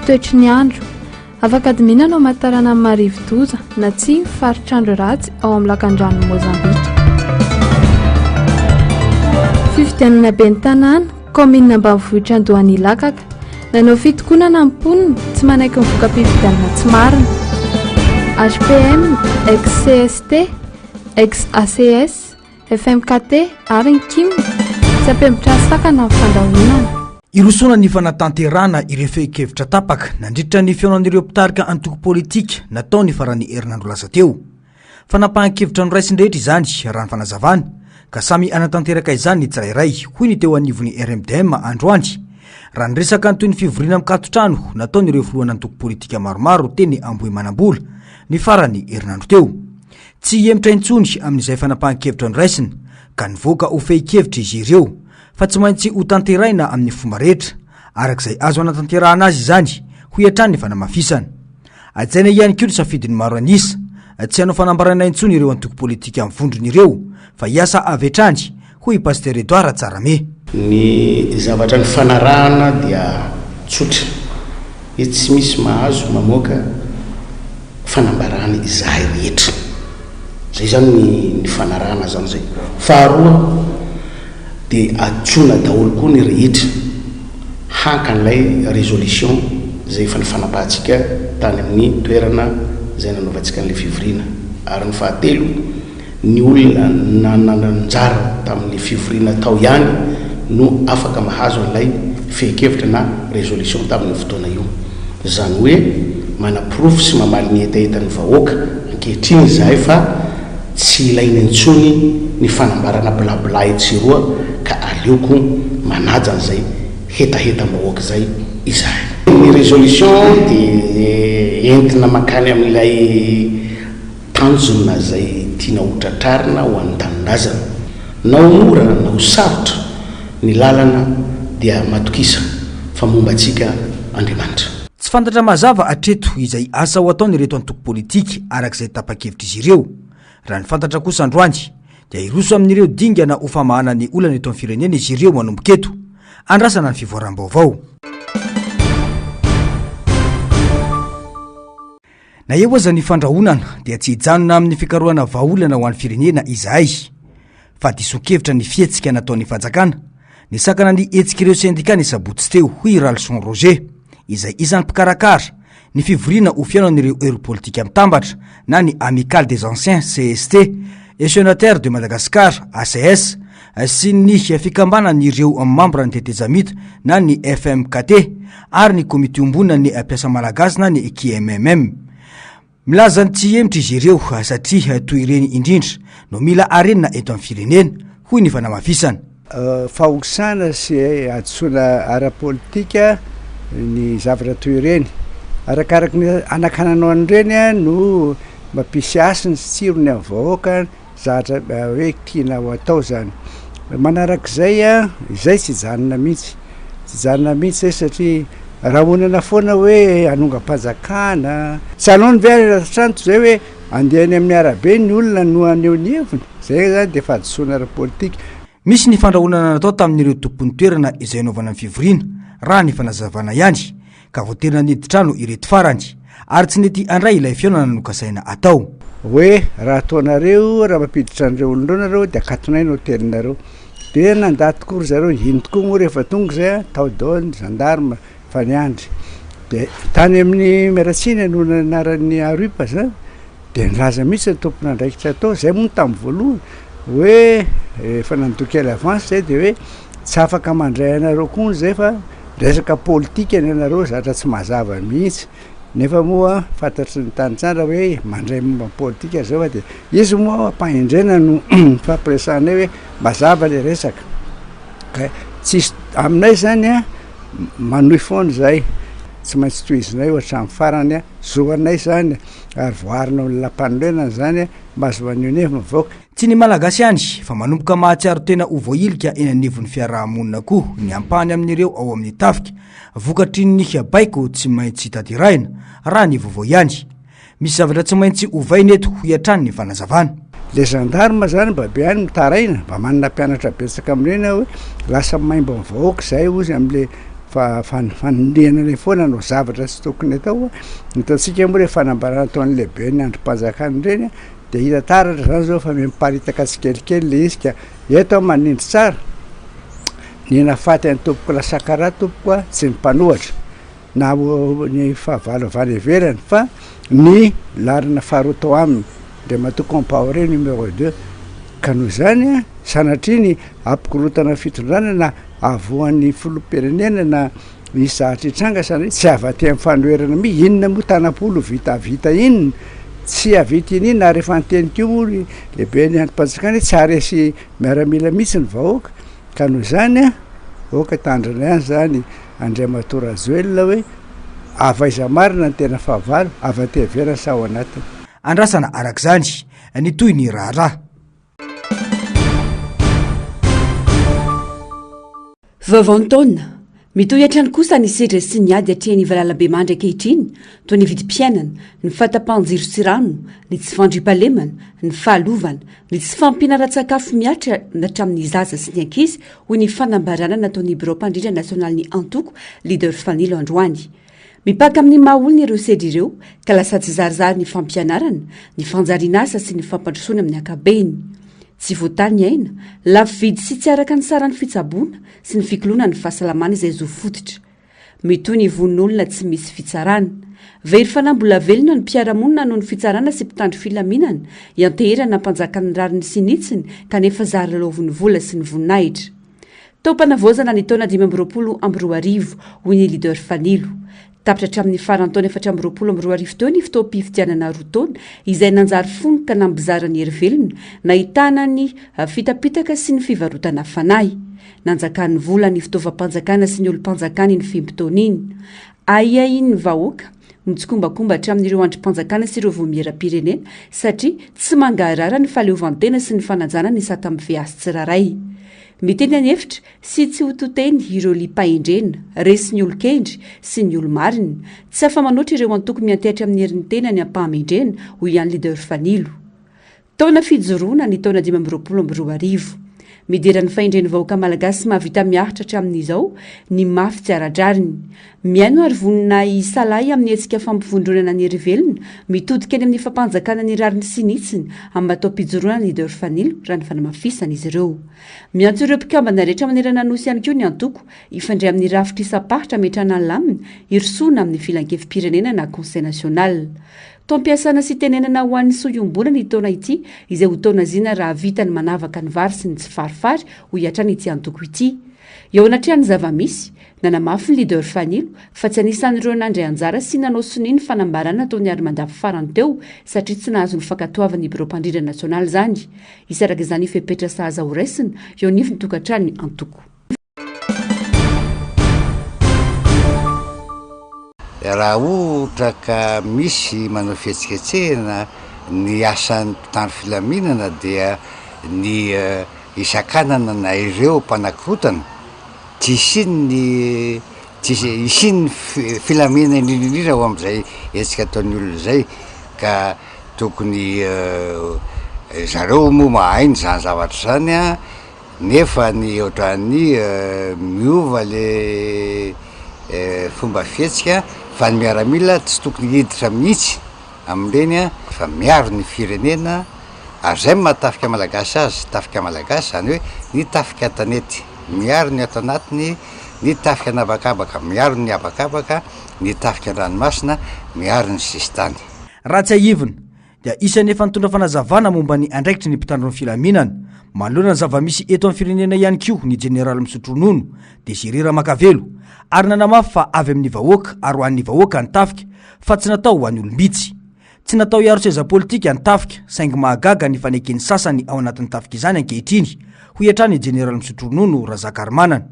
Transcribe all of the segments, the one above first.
Toetry ny andro. Afaka adimina no hamantarana ny marivo-doza na tsia ny faritr'andro ratsy ao amin'ny lakandranon'i Mozambika. Fifidianana ben'ny tanàna, kaominina ambanivohitra Andohan'Ilakaka. Nanao fitokonana ny mponina, tsy manaiky ny voka-pifidianana tsy marina. HPM, ex-CST, ex-ACS, FMKT ary ny Kim, tsy hampihemotra ny sakana ny fandrahonana. Hirosoana ny fanatanterahana ireo fehin-kevitra tapaka nandritra ny fihaonan'ireo mpitarika antoko politika natao ny faran'ny herinandro lasa teo. Fanapahan-kevitra noraisin'ny rehetra izany, raha ny fanazavana, ka samy hanatanteraka izany ny tsirairay, hoy ny teo anivon'ny RMDM androany, raha niresaka ny toy ny fivoriana mikaton-trano nataon'ireo filohan'antoko politika maromaro teny Ambohimanambola ny faran'ny herinandro teo. Tsy hihemotra intsony amin'izay fanapahan-kevitra noraisina ka nivoaka ho fehin-kevitra izy ireo fa tsy maintsy hotanterahina amin'ny fomba rehetra araka izay azo anatanterahana azy izany, hoy hatrany ny fanamafisana. Hajaina ihany koa ny safidin'ny maro an'isa. Tsy hanao fanambarana intsony ireo antoko politika mivondrona ireo fa hiasa avy hatrany, hoy i Pasteur Edouard Ratsarame. Ny zavatra nifanarahana dia tsotra, hoe tsy misy mahazo mamoaka fanambarana izahay rehetra. Izay izany ny nifanarahana izany izay. Faharoa dia antsoina daholo koa ny rehetra haka an'ilay résolution izay efa nifanapahantsika tany amin'ny toerana izay nanaovantsika an'ilay fivoriana. Ary ny fahatelo, ny olona nanana anjara tamin'ny fivoriana tao ihany no afaka mahazo an'ilay fehin-kevitra na résolution tamin'io fotoana io. Izany hoe manaporofo sy mamaly ny hetahetan'ny vahoaka ankehitriny izahay fa tsy ilaina intsony ny fanambarana blabla etsy sy eroa ka aleoko manaja an'izay hetahetam-bahoaka izay izahay. Ny résolution dia entina mankany amin'ilay Tanjona izay tiana ho tratrarina ho an'ny tanindrazana. Na ho mora na ho sarotra ny lalana dia matokisa fa momba antsika Andriamanitra. Tsy fantatra mazava hatreto izay asa ho ataon'ireto antoko politika araka izay tapa-kevitr'izy ireo. Raha ny fantatra kosa androany dia hiroso amin'ireo dingana ho famahana ny olana eto amin'ny firenena izy ireo manomboka eto. Andrasana ny fivoaram-baovao. Na eo aza ny fandrahonana dia tsy hijanona amin'ny fikarohana vahaolana ho an'ny firenena izahay. Fahadisoan-kevitra ny fihetsika nataon'ny fanjakana nisakana ny hetsik'ireo sendika ny sabotsy teo, hoy i Ralison Roger, izay isan'ny mpikarakara ny fivoriana ho fihaonan'ireo hery politika mitambatra na ny Amicale des Anciens cst et Senateurs de Madagascar, ACS, sy ny fikambanan'ireo mambran'ny tetezamita na ny FMKT ary ny komity iombonan'ny mpiasa malagasy na ny KMMM. Milaza ny tsy hihemotra izy ireo satria toy ireny indrindra no mila harenina eto amin'ny firenena, hoy ny fanamafisana. Fahosana sy hadisoana ara-politika ny zavatra toy ireny. Arakaraky ny anakananao an'ireny no mampisy hasiny sy tsirony amin'ny vahoaka. Zatra hoe tiana ho atao zany. Manarak'izay an, izay tsy hijanona mihitsy, tsy hijanona mihitsy zay satria rahonana foana hoe hanongam-panjakana, tsy aleony ve ary hatrany toy izay hoe andeha any amin'ny arabe ny olona no haneho ny heviny? Zay zany dia fahadisoana ara-politika. Misy ny fandrahonana natao tamin'ireo tompon'ny toerana izay hanaovana ny fivoriana, raha ny fanazavana ihany. ka voatery nanidy trano ireto farany ary tsy nety handray ilay fihaonana nokasaina atao. Hoe raha ataonareo, raha mampiditra an'ireo olona ireo nareo dia akatonay ny hotelinareo. Dia nandà tokoa ry zareo, iny tokoa moa rehefa tonga izay an, tao daholo ny gendarme fa niandry. Dia tany amin'ny miala tsiny no anaran'ny ARUP zany, dia nilaza mihitsy ny tompon'andraikitra tao, zay moa no tamin'ny voalohany, hoe efa nandoa kely avance zay dia hoe tsy afaka mandray anareo koa zay fa Resaka politika ny anareo zatra tsy mazava mihitsy nefa moa fantatry ny tany tsara hoe mandray momba ny politika zao fa de izy moa ampahendrena no nifampiresahanay hoe mazava le resaka ka tsisy aminay zany a manohy foana zahay tsy maintsy tohizinay hatramin'ny farany a zo anay zany ary voaarina amin'ny lalàmpanorenana zany a mba azo maneho ny heviny mivoaka. Tsy ny Malagasy ihany fa manomboka mahatsiaro tena ho voahilika eny anivon'ny fiaraha-monina koa ny ampahany amin'ireo ao amin'ny tafika, vokatry ny baiko tsy maintsy tanterahina, raha ny vaovao ihany. Misy zavatra tsy maintsy ovaina eto, hoy hatrany ny fanazavana. Le gendarme zany mba be any mitaraina, mba manana mpianatra betsaka amin'ireny aho hoe lasa maimbo amin'ny vahoaka izahay hozy amle. Fa fanindriana indray foana no zavatra tsy tokony atao. Hitantsika moa ireny fanambarana ataon'ny lehiben'ny andrim-panjakana ireny dia hita taratra izany izao fa miparitaka tsikelikely ilay izy ka eto aho manindry tsara, ny nahafaty an'i tompokolahy Sakara tompoko a, tsy ny mpanohatra na ny fahavalo avy any ivelany fa ny laharana faharoa tao aminy, Andriamatoa Compaoré numéro deux. Ka noho izany sanatria ny hampikorontana ny fitondrana na hahavoan'ny filoham-pirenena na misy zavatra hitranga sanatria tsy avy aty amin'ny fanoherana mihitsy, inona moa tanam-polo vitavita inona, tsy hahavita iniana ary efa niteny koa moa ny lehiben'ny andrim-panjakana hoe tsy haharesy miaramila mihitsy ny vahoaka ka noho izany aoka hitandrina ihany izany Andriamatoa Rajoelina hoe avy aiza marina ny tena fahavalo, avy aty ivelany sa ao anatiny. Andrasana araka izany ny tohin'ny raharaha. Vaovao ny taona. Mitohy hatrany kosa ny sedra sy ny ady atrehin'ny valalabemandry ankehitriny, toy ny vidim-piainana, ny fahatapahan-jiro sy rano, ny tsy fandriampahalemana, ny fahalovana, ny tsy fahampiana ara-tsakafo mihatra hatramin'ny zaza sy ny ankizy, hoy ny fanambarana nataon'ny birao mpandrindra nasionalin'ny antoko Leader Fanilo androany. Mipaka amin'ny maha olona ireo sedra ireo ka lasa tsizarizary ny fampianarana, ny fanjarian'asa sy ny fampandrosoana amin'ny ankapobeny. Tsy voatahy ny aina, lafo vidy sy tsy araka ny saran'ny fitsaboana sy ny fikoloana ny fahasalamana izay zo fototra. Mitohy ny vono olona tsy misy fitsarana. Very fanahy mbola velona ny mpiara-monina noho ny fitsarana sy mpitandro filaminana, ianteherana hampanjaka ny rariny sy ny hitsiny kanefa zary lalaovin'ny vola sy ny voninahitra. Taom-panavaozana ny taona 2025, hoy ny Leader Fanilo. Tapitra hatramin'ny faran'ny taona 2024 teo ny fotoam-pifidianana roa taona, izay nanjary fonoka nampizara ny hery velona, nahitana ny fitapitaka sy ny fivarotana fanahy. Nanjakan'ny vola ny fitaovam-panjakana sy ny olom-panjakana iny fehim-potoana iny. Ahiahian'ny vahoaka, mitsikombakomba hatramin'ireo andrim-panjakana sy ireo vaomieram-pirenena satria tsy mangarahara ny fahaleovantena sy ny fanajana ny sata mifehy azy tsirairay. Miteny an'efitra sy tsy ho to teny ireo liam-pahendrena, resin'ny olon-kendry sy ny olo-marina. Tsy afa-manoatra ireo antoko miantehatra amin'ny herin'ny tenany am-pahamendrena, hoy ihany Leader Fanilo. Taona fijoroana ny taona 2025. Midera ny fahendren'ny vahoaka malagasy mahavita miaritra hatramin'izao ny mafy tsy ara-drariny. Mihaino ary vonona hisalahy amin'ny hetsika fampivondronana ny hery velona mitodika any amin'ny fampanjakana ny rariny sy ny hitsiny amin'ny maha taom-pijoroana ny Leader Fanilo raha ny fanamafisan'izy ireo. Miantso ireo mpikambana rehetra manerana ny Nosy ihany koa ny antoko hifandray amin'ny rafitra isam-paritra hametrahana ny lamina hirosoana amin'ny filankevi-pirenena na Conseil national. Taom-piasana sy itenenana ho an'ny soa iombonana ity taona ity izay ho taona zina raha vita ny manavaka ny vary sy ny tsifarifary hoy hatrany ity antoko ity. Eo anatrehan'ny zava-misy, Nanamafy ny Leader Fanilo fa tsy anisan'ireo nandray anjara sy nanao sonia ny fanambarana nataon'i Arimandafy farany teo satria tsy nahazo ny fankatoavan'ny birao mpandrindra nasionaly izany. Hisy araka izany fepetra sahaza horaisina eo anivon'ny tokantranon'ny antoko. Raha ohatra ka misy manao fihetsiketsehana ny asan'ny mpitandro filaminana dia ny hisakanana na ireo mpanakorotana Tsy hisian'ny tsy hisian'ny filaminana indrindra indrindra ao amin'izay hetsika ataon'ny olona izay ka tokony zareo moa mahay ny zany zavatra zany an, nefa ny ohatran'ny miova le fomba fihetsika fa ny miaramila tsy tokony hiditra mihitsy amin'ireny fa miaro ny firenena ary zay no maha tafika malagasy azy, tafika malagasy zany hoe ny tafika an-tanety miaro ny ato anatiny, ny tafika an'habakabaka miaro ny habakabaka, ny tafika an-dranomasina miaro ny sisintany. Raha tsiahivina, dia isan'ny efa nitondra fanazavana momba ny andraikitry ny mpitandro ny filaminana manoloana ny zava-misy eto amin'ny firenena ihany koa ny jeneraly misotro ronono, Désiré Ramakavelo, ary nanamafy fa avy amin'ny vahoaka ary ho an'ny vahoaka ny tafika fa tsy natao ho an'ny olom-bitsy. Tsy natao hiaro seza politika ny tafika, saingy mahagaga ny faneken'ny sasany ao anatin'ny tafika izany ankehitriny, hoy hatrany ny jeneraly misotro ronono Razakarimanana.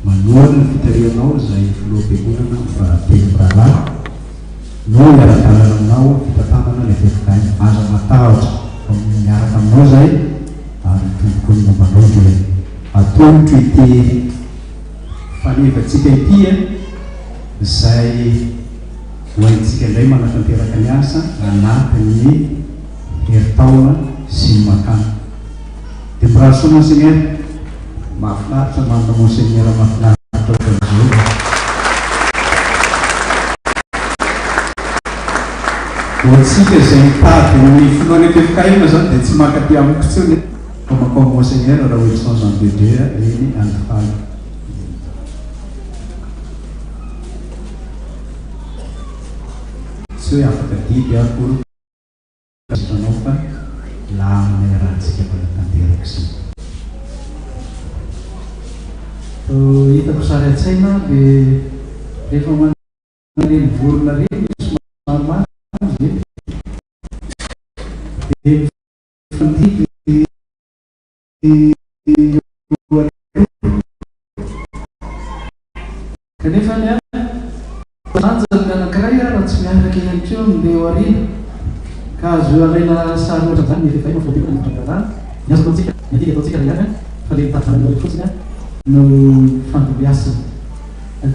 Manohana ny fitarihanao izay filoham-piangonana fahatelo mirahalahy no hiara-dalana aminao amin'ny fitantanana ny FFKM. Aza matahotra fa miaraka aminao izahay ary ny Tompo koa no momba anao dia atolotro ity fanevantsika ity izay ho haintsika indray manatanteraka ny asa anatin'ny herintaona sy ny makana. Dia mirary soa Monseigneur. Mahafinaritra manana Monseigneur mahafinaritra ohatran'izao. Ho antsika izay mitady ny filohan'ny ffkm izany dia tsy mankaty amiko intsony fa mankao amin'i Monseigneur Raoelison Jean de Dieu eny Andohalo. Tsy hoe afaka didy aho akory Sitrakanao fa lamina iarahantsika manatanteraka izany. Hitako sary an-tsaina le rehefa maneno vorona reny somary mafy izy e, dia mifandidy eo aloha. Kanefa ny ahy, lanjany ny anankiray raha tsy miaraka ihany koa ny eo aoriana. Ka azo alaina sary ohatran'izany ny ffkm voatery ny mpandraharaha. Ny asa ataontsika, ny adidy ataontsika iray ihany fa ilay mitady zanany irery fotsiny no fandimbiasana.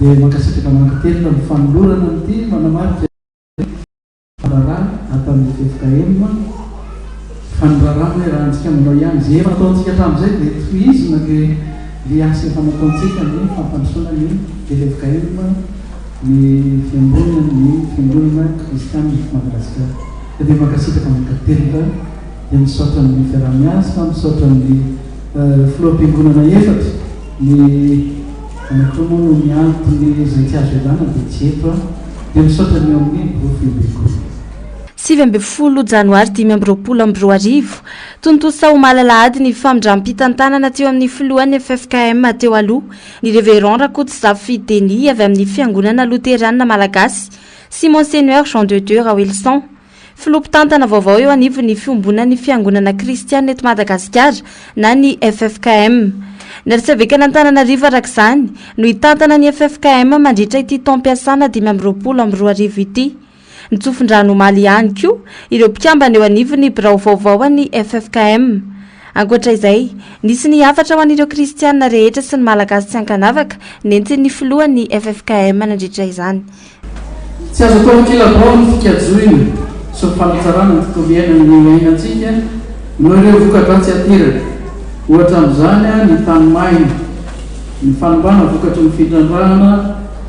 Dia mankasitraka mankatelina ny fanolorana an'ity manamarika. Fandrarana ataon'ny ffkm, fandrarana hoe raha antsika manao ihany, izay efa nataontsika hatramin'izay dia tohizina le le asa efa nataontsika ny fampandrosoana ny ffkm, ny fiangonana, ny fiangonana kristiana eto Madagasikara. Ka dia mankasitraka mankatelina, dia misaotra ny fiaraha-miasa, misaotra ny filoham-piangonana efatra, ny anankiroa moa noho ny antony izay tsy azo ialana dia tsy eto aho. Dia misaotra ny eo amin'ny Birao Foibe koa. 19 janoary 2025, Tontosa omaly alahady ny famindram-pitantanana teo amin'ny filohan'ny ffkm teo aloha, ny Révérend Rakotozafy Denis avy amin'ny Fiangonana Loterana Malagasy sy Monseigneur Jean de Dieu Raoelison, Filoha mpitantana vaovao eo anivon'ny Fiombonan'ny Fiangonana Kristiana eto Madagasikara na ny ffkm. Ny Arsevekan'Antananarivo araka izany no hitantana ny ffkm mandritra ity taom-piasana 2025 ity. Nitsofin-drano omaly ihany koa ireo mpikambana eo anivon'ny birao vaovao an'ny ffkm. Ankoatra izay, nisy ny hafatra ho an'ireo kristiana rehetra sy ny Malagasy tsy ankanavaka nentin'ny filohan'ny ffkm nandritra izany. Tsy azo atao ankilabao ny fikajohina sy ny fanatsarana ny tontolo iainana iainantsika noho ireo voka-dratsy ateraka. Ohatra amin'izany ny tany maina, ny fanimbana vokatry ny fitrandrahana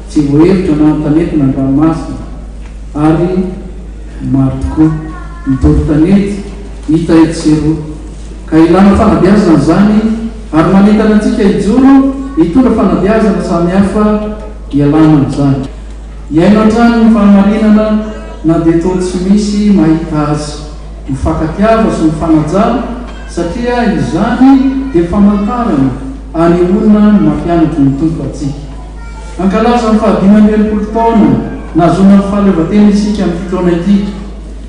tsy voahevitra na an-tanety na an-dranomasina, ary maro tokoa ny doro tanety hita etsy sy eroa. Ka ilana fanabeazana izany ary manentana antsika hijoro hitondra fanabeazana samihafa Ialana amin'izany. Hiaino hatrany ny fahamarinana na dia toa tsy misy mahita azy. Mifankatiava sy mifanajà satria izany dia famantarana anehoana ny mampianatry ny Tompo antsika. Hankalaza ny faha-65 taona nahazoana ny fahaleovantena isika amin'ity taona ity,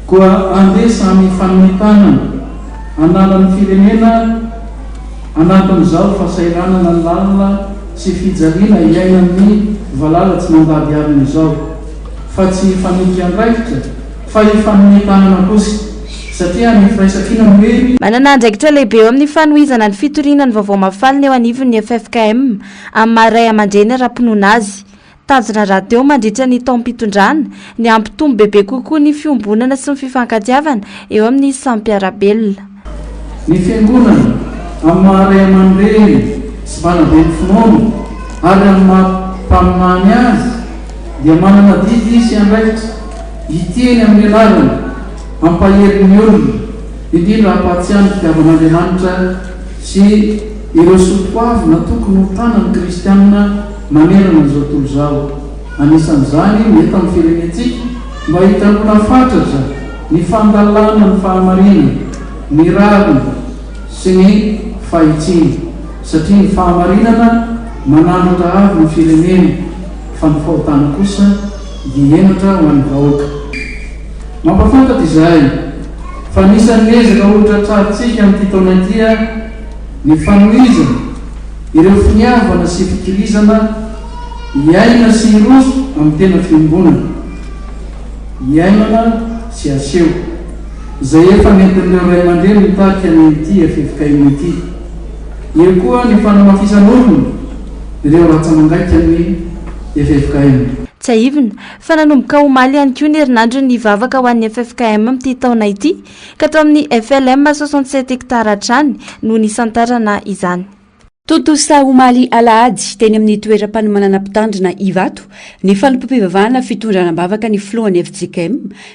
koa andeha samy hifanome tanana hanala ny firenena anatin'izao fahasahiranana lalina sy fijaliana iainan'ny valala tsy mandady harona izao, fa tsy hifanilika andraikitra fa hifanome tanana kosa, satria ny firaisankina no hery. Manana andraikitra lehibe eo amin'ny fanohizana ny fitoriana ny vaovao mahafaly ny eo anivon'ny ffkm amin'ny maha ray aman-dreny ara-pinoana azy. Tanjona rahateo mandritra ny taom-pitondrana ny hampitombo bebe kokoa ny fiombonana sy ny fifankatiavana eo amin'ny samy mpiara-belona. Ny Fiangonana, amin'ny maha ray aman-dreny sy mpanabe ny finoana ary amin'ny maha mpaminany azy, dia manana adidy sy andraikitra hiteny amin'ny anarany, hampahery ny olona, indrindra hampahatsiahy ny fitiavan'Andriamanitra sy ireo soa toavina tokony ho tanan'ny kristiana manerana an'izao tontolo izao, anisan'izany ny eto amin'ny firenentsika, mba hitandroana fatratra ny fandalana ny fahamarinana, ny rariny sy ny fahitsiana, satria ny fahamarinana manandratra avo ny firenena, fa ny fahotana kosa dia henatra ho an'ny vahoaka. Mampafantatra izahay fa anisan'ny ezaka hotratrarintsika amin'ity taona ity ny fanohizana ireo finiavana sy fikirizana hiaina sy hiroso amin'ny tena fiombonana, iainana sy aseho, izay efa nentin'ireo ray aman-dreny nitarika ny ity ffkm ity. Eo koa ny fanamafisan'orina ireo ratsa-mangaikan'ny ffkm. Tsiahivina fa nanomboka omaly ihany koa ny herinandron'ny vavaka ho an'ny ffkm amin'ity taona ity ka tao amin'ny FLM 67 hectares hatrany no nisantarana izany. Tontosa omaly alahady, teny amin'ny toeram-panomanana mpitandrina Ivato, ny fanompoam-pivavahana fitondrana am-bavaka ny filohan'ny fjkm,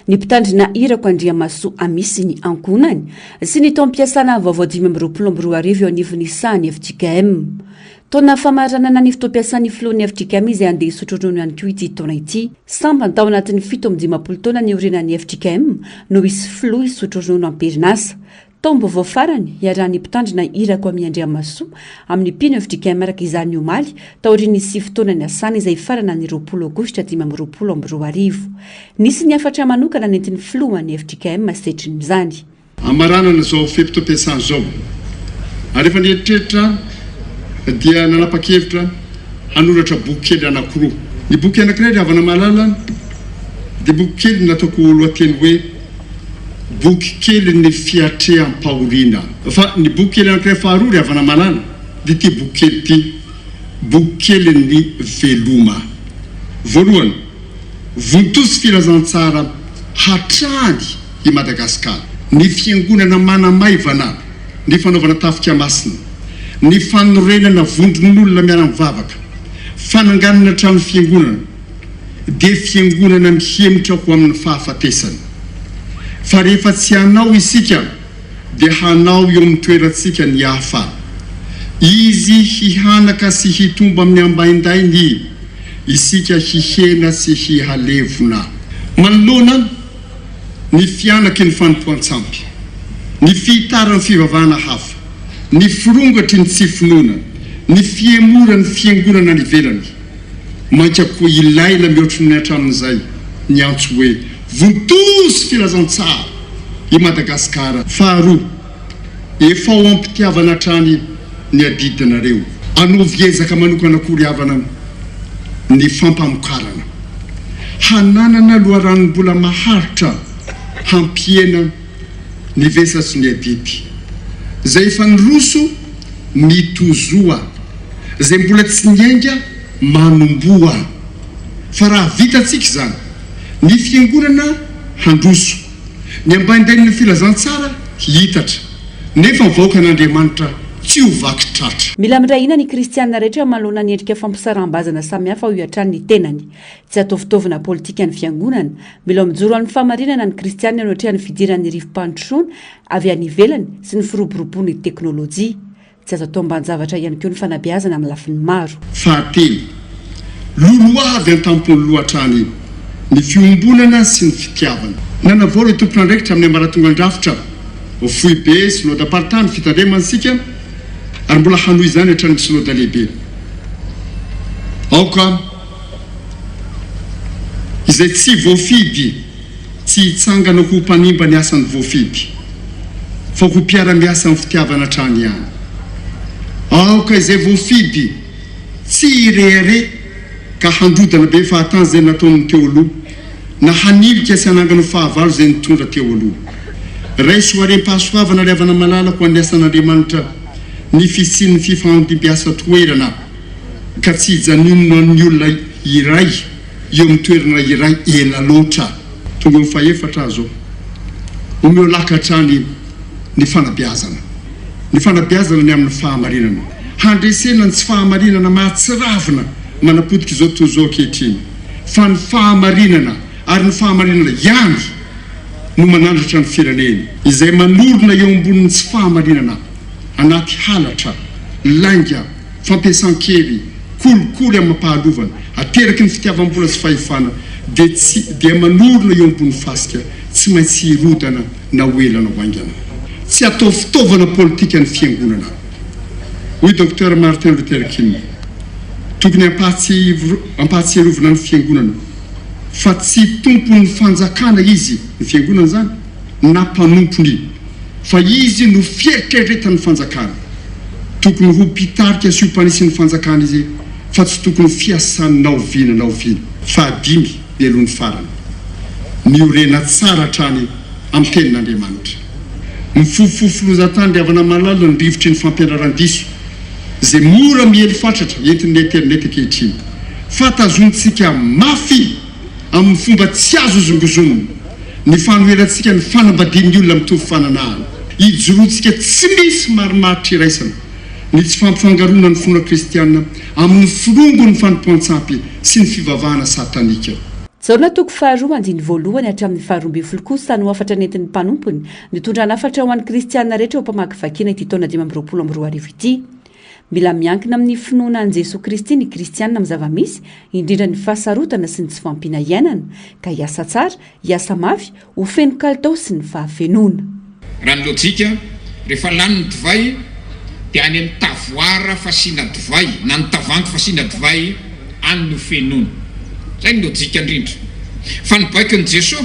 ny mpitandrina Irako Andriamahasoa Amisy ny ankohonany, sy ny taom-piasana vaovao 2025 eo anivon'ny sahan'ny fjkm. Taona famaranana ny fotoam-piasan'ny filohan'ny fjkm izay handeha hisotro ronono ihany koa ity taona ity. Sambany tao anatin'ny 57 taona niorenan'ny fjkm no hisy filoha hisotro ronono am-perinasa. Taom-baovao farany iarahan'ny mpitandrina Irako Ami Andriamahasoa amin'ny mpino fjkm araka izany omaly taorian'ny sivy taona niasany izay hifarana ny 20 aogositra 2025. Nisy ny hafatra manokana nentin'ny filohan'ny fjkm setrin'izany. Hamaranana izao fe-potoam-piasana izao ary efa nieritreritra dia nanapa-kevitra hanoratra boky kely anankiroa. Ny boky anankiray ry havana malala dia boky kely nataoko lohateny hoe. Boky kelin'ny fiatreham-pahoriana. Fa ny boky kely anankiray faharoa ry havana malala dia ity boky kely ity, boky kelin'ny veloma. Voalohany, vontosy filazantsara hatrany i Madagasikara. Ny fiangonana manamaivana ny fanaovana tafika masina, ny fanorenana vondron'olona miara-mivavaka, fananganana trano fiangonana, dia fiangonana mihemotra ho amin'ny fahafatesana. Fa rehefa tsy hanao isika, dia hanao eo amin'ny toerantsika ny hafa. Izy hihanaka sy hitombo amin'ny ambaindainy, isika hihena sy hihalevona. Manoloana ny fihanaky ny fanompoan-tsampy, ny fihitaran'ny fivavahana hafa, ny firongatry ny tsy finoana, ny fihemoran'ny fiangonana any ivelany, Mainka koa ilaina mihoatry ny hatramin'izay ny antso hoe vontosy filazantsara i Madagasikara. Faharoa, efa ao am-pitiavana hatrany ny adidinareo. Anaovy ezaka manokana koa ry havana ny fampamokarana. Hananana loharanom-bola maharitra hampihena ny vesatry ny adidy. Izay efa niroso, mitozoa. Izay mbola tsy niainga, manomboha. Fa raha vitantsika izany, ny Fiangonana handroso, ny ambaindain'ny filazantsara hihitatra, nefa ny vahoakan'Andriamanitra tsy ho vaky tratra. Mila miray hina ny kristianina rehetra manoloana ny endrika fampisaraham-bazana samihafa hoy hatrany ny tenany. Tsy atao fitaovana politika ny fiangonana. Mila mijoro amin'ny fahamarinana ny kristianina eo anatrehan'ny fidiran'ny rivo-pandrosoana avy any ivelany sy ny firoboroboan'ny teknolojia. Tsy azo atao ambanin-javatra ihany koa ny fanabeazana amin'ny lafiny maro. Fahatelo, lolohavy an-tampon'ny loha hatrany ny fiombonana sy ny fitiavana. Nanavao ireo tompon'andraikitra amin'ny ambaratongan-drafitra, foibe, synodamparitany, fitandremana isika ary mbola hanohy izany hatrany amin'ny synoda lehibe. Aoka izay tsy voafidy tsy hitsangana ho mpanimba ny asan'ny voafidy, fa ho mpiara-miasa amin'ny fitiavana hatrany ihany. Aoka izay voafidy tsy hirehareha ka handrodana be fahatany izay nataon'ny teo aloha, na hanilika sy hanangana ho fahavalo izay nitondra teo aloha. Raiso ho harem-pahasoavana ry havana malala ho an'ny asan'Andriamanitra ny fisian'ny fifahandimbiasan-toerana, ka tsy hijanonan'ny olona iray eo amin'ny toerana iray ela loatra. Tonga eo amin'ny fahefatra aho izao. Omeo laka hatrany ny fanabeazana. Ny fanabeazana ny amin'ny fahamarinana. Handresena ny tsy fahamarinana mahatsiravina manapotika izao tontolo izao ankehitriny. Fa ny fahamarinana, ary ny fahamarinana ihany, no manandratra ny firenena. Izay manorina eo ambonin'ny tsy fahamarinana, anaty halatra, lainga, fampiasan-kery, kolikoly amam-pahalovana, ateraky ny fitiavam-bola sy fahefana, dia tsy dia manorina eo ambony fasika tsy maintsy hirodana na ho ela na ho haingana. Tsy atao fitaovana politika ny fiangonana, hoy Docteur Martin Luther King. Tokony hampahatsiarovina ny fiangonana fa tsy tompon'ny fanjakana izy, ny fiangonana izany, na mpanompony. fa izy no fieritreretan'ny fanjakana. Tokony ho mpitarika sy ho mpanisy ny fanjakana izy fa tsy tokony ho fiasany na oviana na oviana. Fahadimy, mialoha ny farany, miorena tsara hatrany amin'ny Tenin'Andriamanitra. Mifofofofo lozan-tany ry havana malala ny rivotry ny fampianaran-diso izay mora miely fatratra entin'ny internet ankehitriny. Fa tazonintsika mafy! amin'ny fomba tsy azo hozongozonina ny fanoherantsika ny fanambadian'ny olona mitovy fananahana. Ijoroantsika tsy misy marimaritra iraisana. ny tsy fampifangaroana ny finoana kristiana amin'ny firongon'ny fanompoan-tsampy sy ny fivavahana satanika. Jaona toko faharoa andininy voalohany hatramin'ny faharoambinifolo kosa no hafatra nentin'ny mpanompony nitondra ny hafatra ho an'ny kristiana rehetra eo am-pamakivakiana ity taona 2025 ity. Mila miankina amin'ny finoana an'i Jesoa Kristy ny kristiana amin'ny zava-misy, indrindra ny fahasarotana sy ny tsy fahampiana iainana, ka hiasa tsara, hiasa mafy, ho feno kalitao sy ny fahafenoana. Raha ny lojika, rehefa lany ny divay dia any amin'ny tavoara fasiana divay na ny tavangy fasiana divay any no fenoina. Izay ny lojika indrindra. Fa ny baikon'i Jesoa,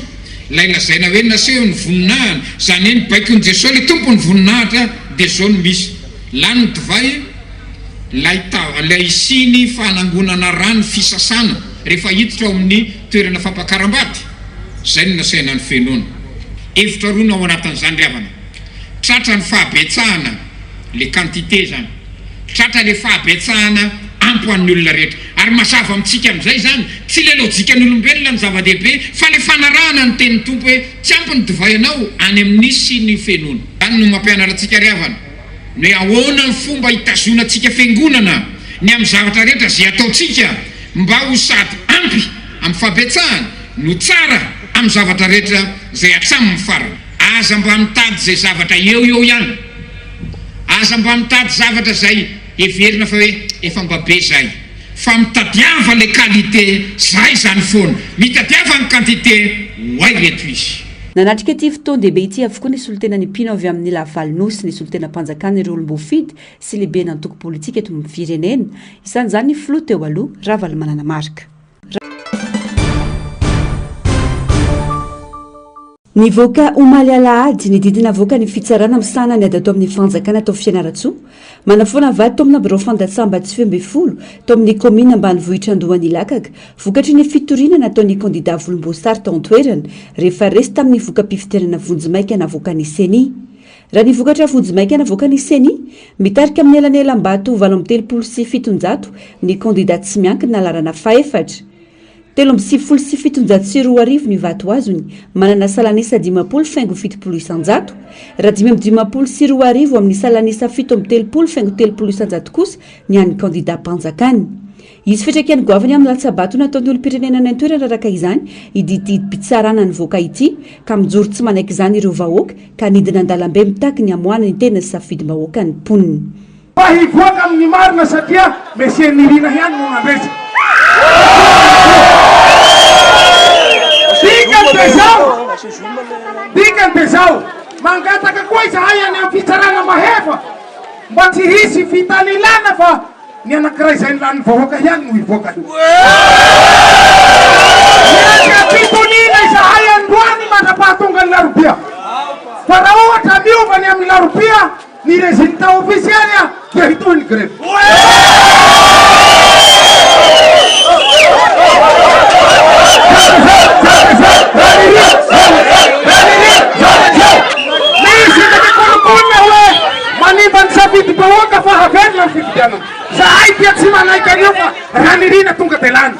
ilay lazaina hoe naseho ny voninahiny, izany hoe ny baikon'i Jesoa ilay Tompon'ny voninahitra dia izao no misy, lany ny divay, ilay ta, ilay siny fanangonana rano fisasana rehefa hiditra ao amin'ny toerana fampakaram-bady. Izay no nasaina nofenoina. Hevitra roa no ao anatin'izany ry havana. Tratra ny fahabetsahana, le quantité izany. Tratra le fahabetsahana ampy ho an'ny olona rehetra. Ary mazava amintsika amin'izay izany, tsy le lojikan'olombelona no zava-dehibe fa le fanarahana ny tenin'ny Tompo hoe tsy ampy ny divay anao any amin'ny siny fenoina. Izany no mampianatra antsika ry havana, ny hoe ahoana ny fomba hitazonantsika fiangonana ny amin'ny zavatra rehetra izay ataontsika mba ho sady ampy amin'ny fahabetsahana no tsara amin'ny zavatra rehetra izay hatramin'ny farany. Aza mba mitady izay zavatra eo eo ihany. Aza mba mitady zavatra izay heverina fa hoe efa mba be izay. Fa mitadiava le qualité, zay izany foana. Mitadiava ny quantité, oay reto izy. Nanatrika ity fotoan-dehibe ity avokoa ny solontenan'ny mpino avy amin'ny Lavalnosy, ny solontenam-panjakana, ireo olom-boafidy sy lehiben'antoko politika eto amin'ny firenena, isan'izany ny filoha teo aloha, Ravalomanana Marc. Nivoaka omaly alahady ny didy navoakan'ny fitsarana misahana ny ady atao amin'ny fanjakana tao Fianarantsoa, manafoana vato tao amina birao fandatsaham-bato 19 tao amin'ny kaominina ambanivohitra Andohan'Ilakaka, vokatry ny fitoriana nataon'ny kandida volomboasary tao an-toerana, rehefa resy tamin'ny voka-pifidianana vonjimaika navoakan'ny Ceni. Raha ny vokatra vonjimaika navoakan'ny Ceni, mitarika amin'ny elanelam-bato 738 ny kandida tsy miankina laharana fahefatra. 2793 ny vato azony, manana salanisa 50 faingo 70 isan-jato, raha 2055 amin'ny salanisa 37 faingo 30 isan-jato kosa ny an'ny kandidam-panjakana. Hisy fiantraikany goavana amin'ny latsa-bato nataon'ny olom-pirenena any an-toerana araka izany ity didim-pitsarana nivoaka ity, ka mijoro tsy manaiky izany ireo vahoaka ka nidina an-dalambe mitaky ny hamoahana ny tena safidim-bahoakan'ny mponina. Fa hivoaka amin'ny marina satria Monsieur Nirina ihany no nandresy. Dikany dia izao, dikany dia izao, mangataka koa izahay any amin'ny fitsarana mahefa mba tsy hisy fitanilana fa ny anankiray izay nilanin'ny vahoaka ihany no hivoaka eo. Miandry am-pitoniana izahay androany mandra-pahatongan'ny larobia. Fa raha ohatra miova ny amin'ny larobia, Ny résultat officiel dia hitohy ny grevy. Misy ny mikononkonona hoe manimba ny safidim-bahoaka fa haverina ny fifidianana. Zahay dia tsy manaiky an'io fa Ranirina tonga dia lany.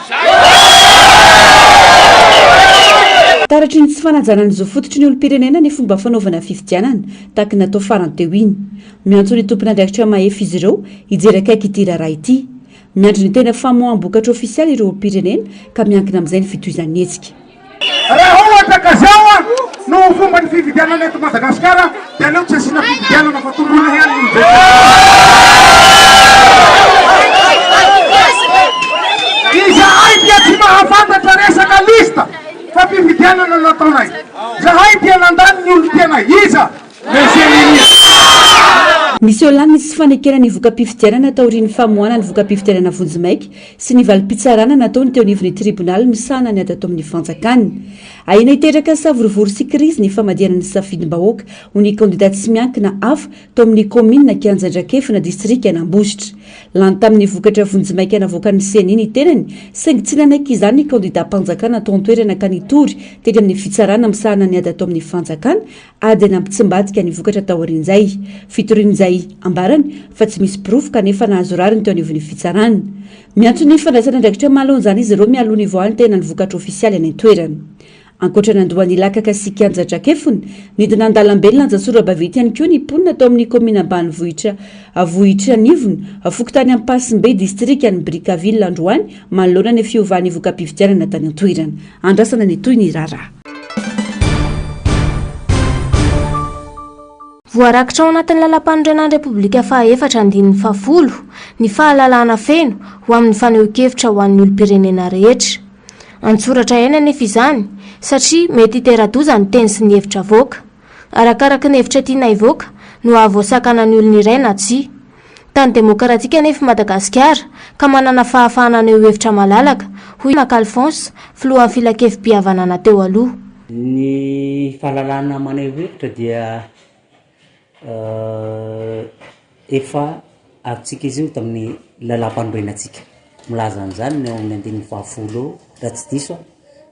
Taratry ny tsy fanajana ny zo fototry ny olom-pirenena ny fomba fanaovana fifidianana, tahaka ny natao farany teo iny. Miantso ny tompon'andraikitra mahefa izy ireo hijery akaiky ity raharaha ity. Miandry ny tena famoaham-bokatra ofisialy ireo olom-pirenena ka miankina amin'izay ny fitohizan'ny hetsika. Raha ohatra ka zao no ho fomban'ny fifidianana eto Madagasikara dia aleo tsy asiana fifidianana fa tondroina ihany ny olom-pirenena. Izahay dia tsy mahafantatra resaka liste fa fifidianana no ataonay. Zahay dia nandany ny olon-tianay. Iza? Monsieur Nirina. Miseho lany ny tsy fanekena ny voka-pifidianana taorian'ny famoahana ny voka-pifidianana vonjimaika sy ny valim-pitsarana nataony teo anivon'ny tribonaly misahana ny ady atao amin'ny fanjakana. Ahiana hiteraka savorovoro sy krizy ny famadihana ny safidim-bahoaka ho ny kandida tsy miankina hafa tao amin'ny kaominina Kianjandrakefina, distrikan'Ambositra. Lany tamin'ny vokatra vonjimaika navoakan'ny Ceni ny tenany, saingy tsy nanaiky izany ny kandidam-panjakana tao an-toerana ka nitory teny amin'ny fitsarana misahana ny ady atao amin'ny fanjakana, ady nampitsimbadika ny vokatra taorian'izay. Fitoriana izay ambarany fa tsy misy porofo kanefa nahazo rariny teo anivon'ny fitsarana. Miantso ny fandraisana andraikitra manoloana izany izy ireo mialoha ny hivoahan'ny tena ny vokatra ofisialy any an-toerana. Ankoatra ny Andohanilakaka sy Kianja Drakefony, nidina an-dalambe nilanja sora-baventy ihany koa ny mponina tao amin'ny kaominina ambanivohitra Vohitranivony, fokontany Ampasimbe, distrikan'i Brickaville androany manoloana ny fiovan'ny voka-pifidianana tany an-toerana. Andrasana ny tohin'ny raharaha. Voarakitra ao anatin'ny Lalàmpanorenan'ny Repoblika fahaefatra andininy fahafolo ny fahalalahana feno ho amin'ny fanehoan-kevitra ho an'ny olom-pirenena rehetra. An-tsoratra ihany anefa izany satria mety hitera-doza ny teny sy ny hevitra avoaka. Arakaraka ny hevitra tiana hivoaka no hahavoasakana ny olona iray na tsia. Tany demokratika anefa i Madagasikara ka manana fahafahana haneho hevitra malalaka, hoy Maka Alphonse, filohan'ny filankevi-pihavanana teo aloha. Ny fahalalahana maneho hevitra dia efa azontsika izy io tamin'ny lalàmpanorenantsika. Milaza an'izany ny ao amin'ny andininy fahafolo ao, raha tsy diso aho,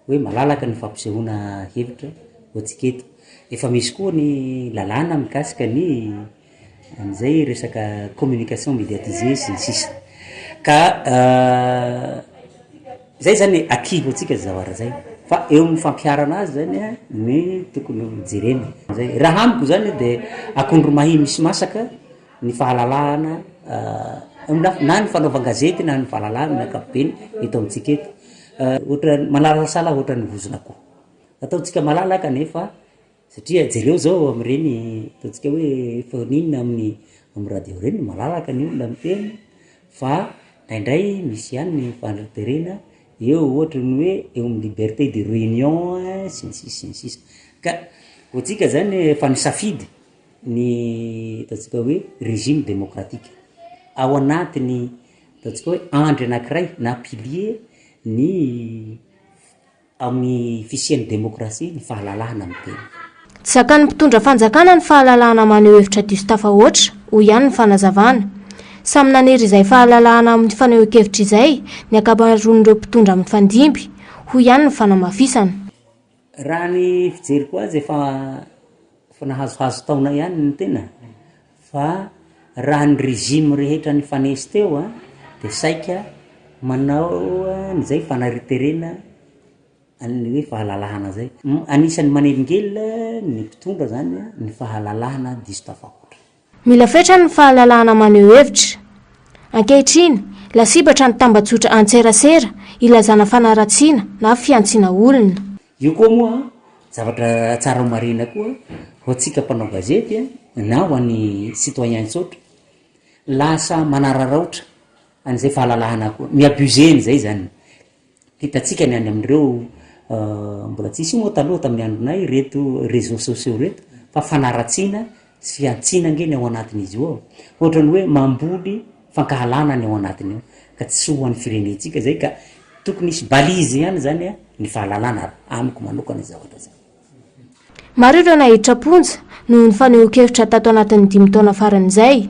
hoe malalaka ny fampisehoana hevitra ho antsika eto. Efa misy koa ny lalàna mikasika ny an'izay resaka communication médiatisée sy ny sisa. Ka zay zany acquis ho antsika zay zavatra zay, fa eo amin'ny fampiharana azy zany a ny tokony ho jerena. Zay, raha amiko zany de akondro mahia misy masaka ny fahalalahana amin'ny lafiny na ny fanaovan-gazety na ny fahalalahana amin'ny ankapobeny eto amintsika eto. Ohatran'ny manalasala ohatran'ny vozon'akoho. Ataontsika malalaka nefa Satria jereo zao amin'ireny ataontsika hoe phone-in amin'ny amin'ny radio ireny, malalaka ny olona miteny fa indraindray misy ihany ny faneriterena eo ohatra ny hoe eo amin'ny liberté de réunion sy ny sisa sy ny sisa. Ka ho antsika zany efa nisafidy ny ataontsika hoe régime démocratique ao anatin'ny ataontsika hoe andry anankiray na pilier ny Amin'ny fisian'ny demokrasia ny fahalalahana miteny. Tsy zakan'ny mpitondra fanjakana ny fahalalahana maneho hevitra diso tafahoatra, hoy ihany ny fanazavana. Samy nanery izay fahalalahana amin'ny fanehoan-kevitra izay ny ankamaroan'ireo mpitondra mifandimby, hoy ihany ny fanamafisana. Raha ny fijeriko azy efa efa nahazohazo taona ihany ny tena fa raha ny régime rehetra nifanesy teo an de saika manao an'izay fanariterena an'le hoe fahalalahana zay. Anisan'ny manelingelina ny mpitondra zany ny fahalalahana diso tafahoatra. Mila fetrany ny fahalalahana maneho hevitra. Ankehitriny, lasibatra ny tambajotra antserasera ilazana fanaratsiana na fihantsiana olona. Io koa moa zavatra tsara ho marihina koa ho antsika mpanao gazety na ho an'ny citoyen tsotra, lasa manararaotra an'izay fahalalahana koa, mi-abuser an'izay zany. Hitantsika ny any amin'ireo mbola tsisy io moa taloha tamin'ny andronay ireto réseaux sociaux ireto fa fanaratsiana sy fihantsiana ange ny ao anatin'izy io ao. Ohatran'ny hoe mamboly fankahalana ny ao anatiny ao ka tsy soa ho an'ny firenentsika zay ka tokony hisy balise ihany zany ny fahalalana amiko manokana izay zavatra izay. Maro ireo naiditra am-ponja noho ny fanehoan-kevitra tato anatin'ny dimy taona farany izay.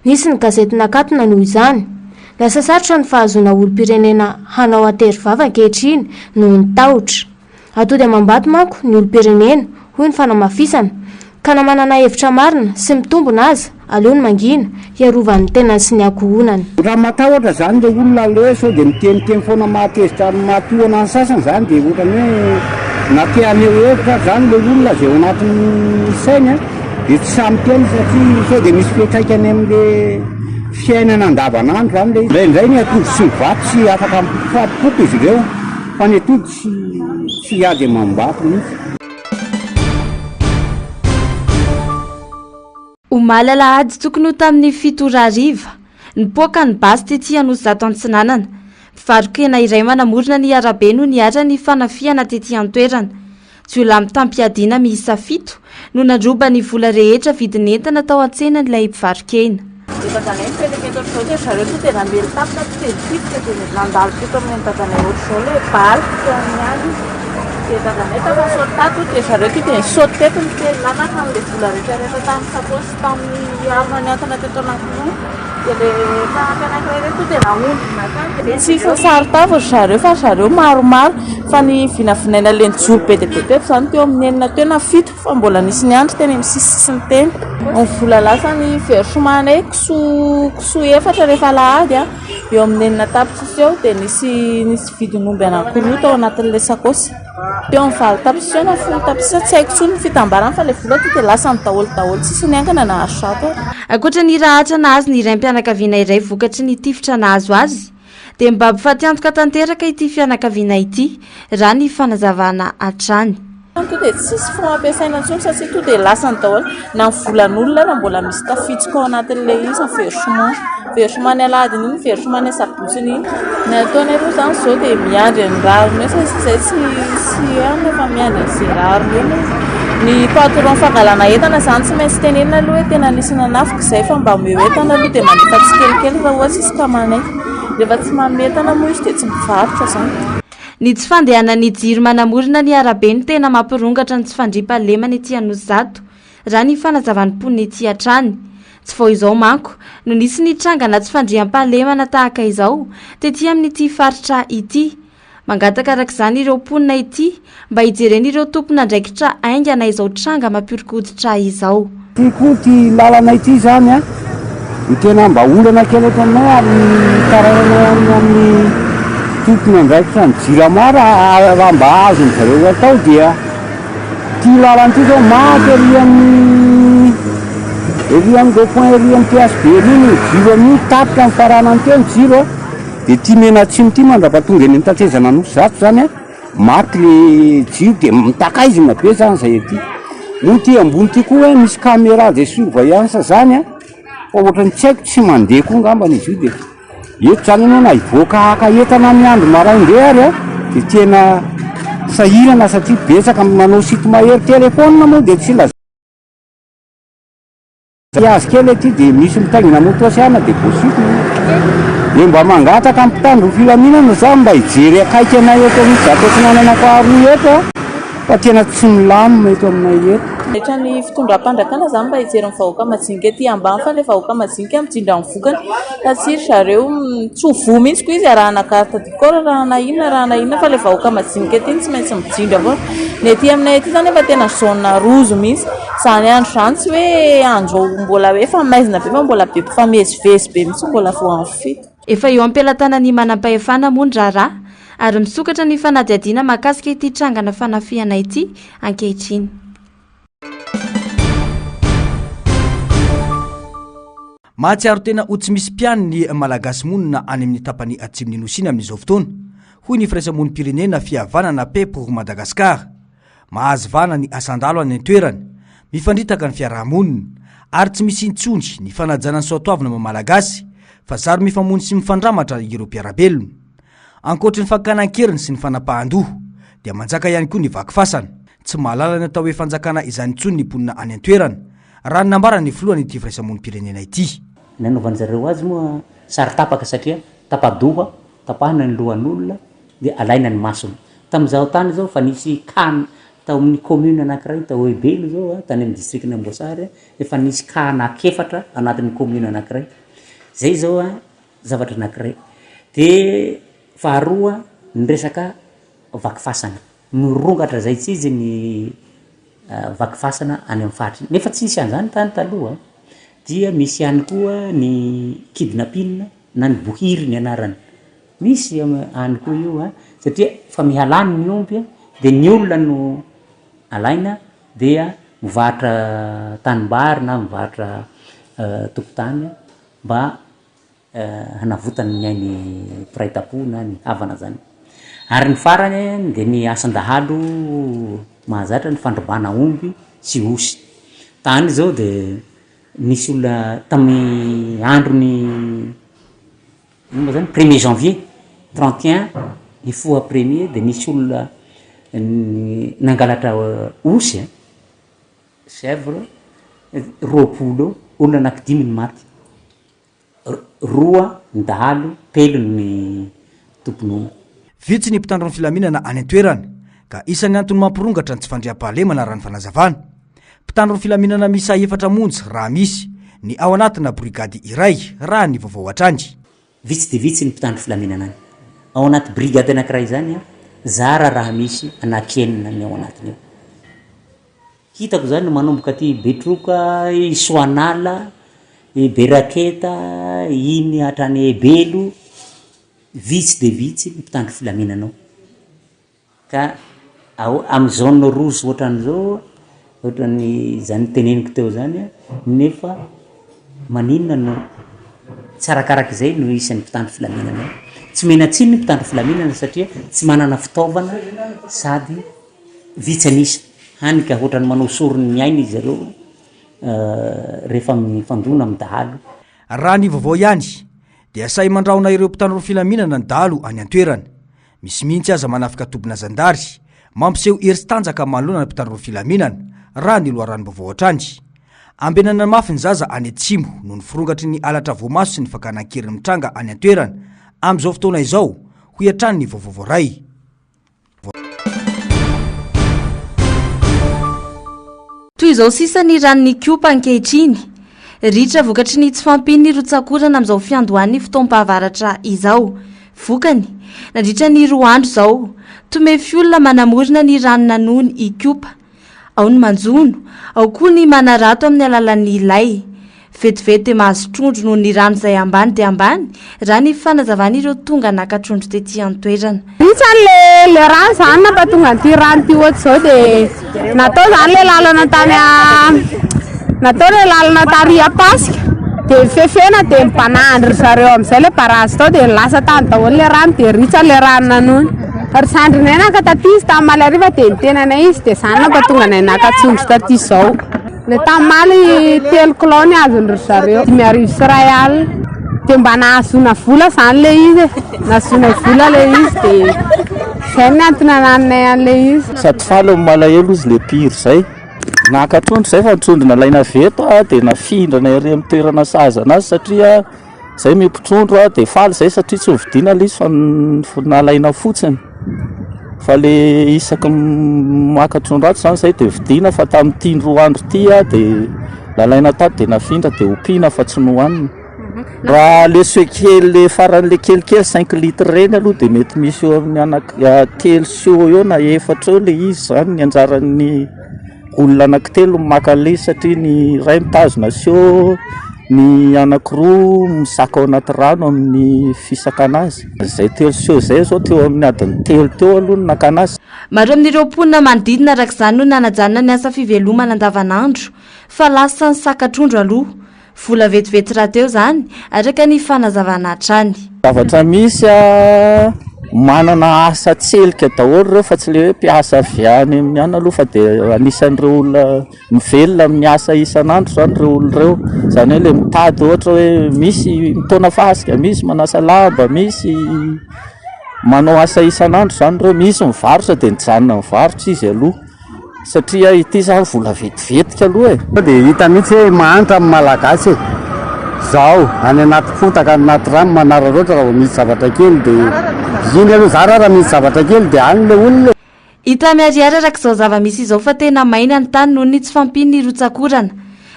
Nisy ny gazety nakatona noho izany. Lasa sarotra ny fahazoana olom-pirenena hanao an-tery vava ankehitriny noho ny tahotra. Atody amam-bato manko ny olom-pirenena, hoy ny fanamafisana, ka na manana hevitra marina sy mitombina aza, aleony mangina, hiarovany ny tenany sy ny ankohonany. Raha matahotra zany le olona le sao de miteniteny foana mahatezitra ary mahatohana ny sasany zany de ohatrany hoe na te haneho hevitra ary zany le olona zay ao anatin'ny sainy a de tsy sahy miteny satria sao de misy fiantraikany amle fiainana andavanandro zany le izy. Indraindray ny atody sy ny vato tsy afaka mifampipoko izy ireo fa ny atody tsy tsy hiady amam-bato mihitsy. Omaly alahady tokony ho tamin'ny 7 ora hariva, nipoaka ny basy tety Anosizato Antsinanana. Mpivaro-kena iray manamorona ny arabe no niharan'ny fanafihana tety an-toerana. Jiolahy mitam-piadiana miisa fito no nandroba ny vola rehetra vidin'entana tao an-tsenan'ilay mpivaro-kena. Dia dadanay mipetraka eto ohatr'izao dia ry zareo tonga dia namely tampoka tonga dia nitifitra dia nandalo teto amin'ny dadanay ohatr'izao ilay balle teo amin'ny andry dia dadanay tafasaoty tato dia zareo tonga dia nisaoty teto ny telo lahy naka an'ilay vola rehetra rehetra tamin'ny sakaosy tamin'ny harona nihantona teto anaty loha dia ilay mpanampy anankiray ireto tonga dia nahondrona nankany. Tsy saron-tava ry zareo fa ry zareo maromaro fa ny vinavinaina ilay nijoro be dia be teto izany teo amin'ny enina teo na fito. Fa mbola nisy niandry teny amin'ny sisisisiny teny. Ny vola lasa ny versement-nay kisoa kisoa efatra rehefa alahady a, eo amin'ny enina tapitrisa eo dia nisy nisy vidin'omby anankiroa tao anatin'ilay sakaosy. Teo amin'ny 8 tapitrisa eo na 10 tapitrisa, tsy haiko intsony ny fitambarany fa ilay vola tonga dia lasany daholo daholo, tsisy niangana na 100 ary. Ankoatra ny ratra nahazo ny raim-pianakaviana iray vokatry ny tifitra nahazo azy, dia mibaby fatiantoka tanteraka ity fianakaviana ity, raha ny fanazavana hatrany. Tonga dia tsisy fonds ampiasaina intsony satria tonga dia lasany daholo na ny volan'olona ary mbola misy tafiditra ao anatin'ilay izy ny versement. Versement ny alahadiny iny, versement ny asabotsiny iny. Ny ataonay aloha izany izao dia miandry ny rariny eo satria izay tsy tsy any fa miandry an'izay rariny eo moa. Ny patron fangalana entana izany tsy maintsy tenenina aloha hoe tena nisy nanafika izay fa mba omeo entana aloha dia mandefa tsikelikely raha ohatra izy ka manaiky. Rehefa tsy manome entana moa izy dia tsy mivarotra izany. Ny tsy fandehanan'ny jiro manamorona ny arabe no tena mampirongatra ny tsy fandriampahalemana ety Anosizato, raha ny fanazavan'ny mponina ety hatrany. Tsy vao izao manko no nisy ny trangana tsy fandriampahalemana tahaka izao tety amin'ity faritra ity. Mangataka araka izany ireo mponina ety mba hijeren'ireo tompon'andraikitra haingana izao tranga mampihoron-koditra izao. Ity koa ity lalana ity izany an, no tena mba olana kely eto aminay ary mitarainanay amin'ny amin'ny tompon'andraikitra ny Jirama raha raha mba azon-dry zareo atao dia ity lalana ity izao maty ery amin'ny ery amin'ny rond point ery amin'ny THB ery ny jiro amin'io tapitra ny faranany teo ny jiro an, dia ity mianatsimo ity mandrapatonga eny amin'ny tetezana Anosizato izany an. Maty le jiro de mitakaizina be zany zay aty. Moa ty ambony ty koa hoe misy caméra de surveillance zany an, fa ohatran'ny tsy haiko tsy mandeha koa ngambany izy io de eto zany ianao na hivoaka haka entana amin'ny andro maraim-be ary an de tena sahirana satria betsaka manao sinto-mahery téléphone moa de tsy lazaina. Ty hazo kely aty dia misy mitaingina moto sy ana dia voasintona. Dia mba mangataka amin'ny mpitandro ny filaminana za mba hijery akaiky anay eto amin'ny zato atsinanana faharoa eto a, fa tena tsy milamina eto aminay eto. Rehetra ny fitondram-panjakana zany mba hijery ny vahoaka majinika aty ambany fa ilay vahoaka majinika mijindra ny vokany fa tsy ry zareo tsy ho voa mihitsy koa izy arahana carte du corps arahana inona arahana inona fa ilay vahoaka majinika aty no tsy maintsy mijindra foana. Ny aty aminay aty zany efa tena zone rouge mihitsy. Izany andro izany tsy hoe andro mbola hoe efa maizina be fa mbola be mpifamezivezy be mihitsy mbola vao amin'ny fito. Efa eo am-pelatanan'ny manam-pahefana moa ny raharaha ary misokatra ny fanadihadiana mahakasika ity trangana fanafihana ity ankehitriny. Mahatsiaro tena ho tsy misy mpiany ny Malagasy monina any amin'ny tapany atsimon'ny Nosy iny amin'izao fotoana, hoy ny firaisamonim-pirenena Fihavanana Paix pour Madagascar. Mahazo vahana ny asan-dahalo any an-toerana, mifandritaka ny fiaraha-monina, ary tsy misy intsony ny fanajana ny soatoavina maha Malagasy fa zary mifamono sy mifandramatra ireo mpiara-belona. Ankoatry ny fakana an-keriny sy ny fanapahan-doha, dia manjaka ihany koa ny vaky fasana. Tsy mahalala ny atao hoe fanjakana izany intsony ny mponina any an-toerana, raha ny nambaran'ny filohan'ity firaisamonim-pirenena ity. Ny nanaovan-dry zareo azy moa sary tapaka satria tapa-doha, tapahina ny lohan'olona dia alaina ny masony. Tamin'izaho tany izao efa nisy cas tao amin'ny commune anankiray tao Ebelo izao, tany amin'ny district-n'i Amboasary, efa nisy cas anankiefatra anatin'ny commune anankiray. Zay izao an zavatra anankiray. Dia faharoa ny resaka vaky fasana. Mirongatra izay tsy izy ny vaky fasana any amin'ny faritra iny, nefa tsy nisy an'izany tany taloha. Dia misy ihany koa ny kidnapping na ny bohiry ny anarany. Misy any koa io an, satria efa mihalany ny omby an, dia ny olona no alaina dia mivarotra tanimbary na mivarotra tokontany mba hanavotany ny ain'ny mpiray tampo na ny havana zany. Ary ny farany dia ny asan-dahalo mahazatra ny fandrobana omby sy osy. Tany zao dia nisy olona tamin'ny andron'ny ino moa zany premier janvier, 31 nifoha premier dia nisy olona nangalatra osy an, chèvre 20 eo, olona anaky dimy no maty. Roa ny dahalo, telo ny tompon'omby. Vitsy ny mpitandro ny filaminana any an-toerana, ka isan'ny antony mampirongatra ny tsy fandriampahalemana raha ny fanazavana. Mpitandro ny filaminana miisa efatra monja raha misy ny ao anatina brigady iray, raha ny vaovao hatrany. Vitsy dia vitsy ny mpitandro filaminana any. Ao anaty brigady anankiray izany, zara raha misy anaky enina ny ao anatiny ao. Hitako zany manomboka aty Betroka, i Soanala, i Beraketa, iny hatrany Ebelo, vitsy dia vitsy ny mpitandro filaminana ao. Ka. Ao amin'ny zone rouge ohatran'izao, ohatran'ny izany teneniko teo izany nefa maninona no tsy arakarak'izay no isan'ny mpitandro filaminana ao. Tsy omena tsiny ny mpitandro filaminana satria tsy manana fitaovana sady vitsy an'isa, hany ka ohatran'ny manao sorona ny ainy izy ireo rehefa mifandona amin'ny dahalo. Raha ny vaovao ihany dia sahy mandrahona ireo mpitandro filaminana ny dahalo any an-toerana. Misy mihitsy aza manafika tobina zandary, mampiseho hery sy tanjaka manoloana ny mpitandro ny filaminana, raha ny loharanom-baovao hatrany. Ambenana mafy ny zaza any atsimo noho ny firongatry ny halatra voamaso sy ny fakana an-keriny mitranga any an-toerana amin'izao fotoana izao, hoy hatrany ny vaovao voaray. Toy izao sisa ny ranon'Ikopa ankehitriny. Ritra vokatry ny tsy fahampian'ny rotsak'orana amin'izao fiandohan'ny fotoam-pahavaratra izao. Vokany, nandritra ny roa andro izao, tomefy olona manamorona ny ranon'Anony Ikopa. Ao ny manjono, ao koa ny manarato amin'ny alalan'ny lay. Vetivety dia mahazo trondro noho ny rano izay ambany dia ambany, raha ny fanazavan'ireo tonga naka trondro tety an-toerana. Anisan'ny le le rano zany nampatonga an'ity rano ity ohatr'izao dia natao zany le lalana tany natao le lalana tary Ampasika dia nifefena dia nibanahan-dry zareo amin'izay le barrage tao dia lasa tany daholo le rano dia ritra le rano nanoina. Ry zandrinay naka taty izy tamin'ny omaly hariva dia niteny anay izy dia izany nampatonga anay naka trondro taty izao. Le tamaly telo kilao ny azon-dry zareo, 55 alina. Dia mba nahazoana vola izany ilay izy e, nahazoana vola ilay izy dia izay no antony anananay an'ilay izy. Sady faly no malahelo ozy le mpihira zay. Naka trondro zay fa ny trondro nalaina avy eto dia nafindranay ary amin'ny toerana sahaza anazy satria Zay miompy trondro a de faly zay satria tsy hovidiana le izy fa nalaina fotsiny fa le isaky ny maka trondro ato zany zay de vidiana fa tamin'ity indroa andro ity a de nalaina tato de nafindra de ompiana fa tsy nohanina. Raha le seau kely le faran'le kelikely cinq litres reny aloha de mety misy eo amin'ny anaky telo seau eo na efatra eo le izy zany ny anjaran'ny Olona anankitelo no maka an'ilay izy satria ny iray mitazona seau, ny anankiroa misaka ao anaty rano amin'ny fisakana azy. Izay telo seau izay izao teo amin'ny adiny telo teo aloha no nakana azy. Maro amin'ireo mponina manodidina araka izany no nanajanona ny asa fivelomana andavanandro fa lasa nisaka trondro aloha. Vola vetivety rahateo izany, araka ny fanazavana hatrany. Zavatra misy a, manana asa tselika daholo ireo fa tsy le hoe mpiasa avy any amin'ny any aloha fa dia anisan'ireo olona mivelona amin'ny asa isan'andro izany ireo olona ireo, izany hoe le mitady ohatra hoe misy mitaona fasika, misy manasa lamba, misy manao asa isan'andro izany ireo, misy mivarotra dia nijanona nivarotra izy aloha. Satria ity zany vola vetivetika aloha e. Sao dia hita mihitsy hoe mahantra ny Malagasy e. Zao, any anaty fotaka, any anaty rano manararaotra raha vao misy zavatra kely dia iny aloha zara raha misy zavatra kely dia any ilay olona e. Hita miharihary araka izao zava-misy izao fa tena maina ny tany noho ny tsy fahampian'ny rotsak'orana.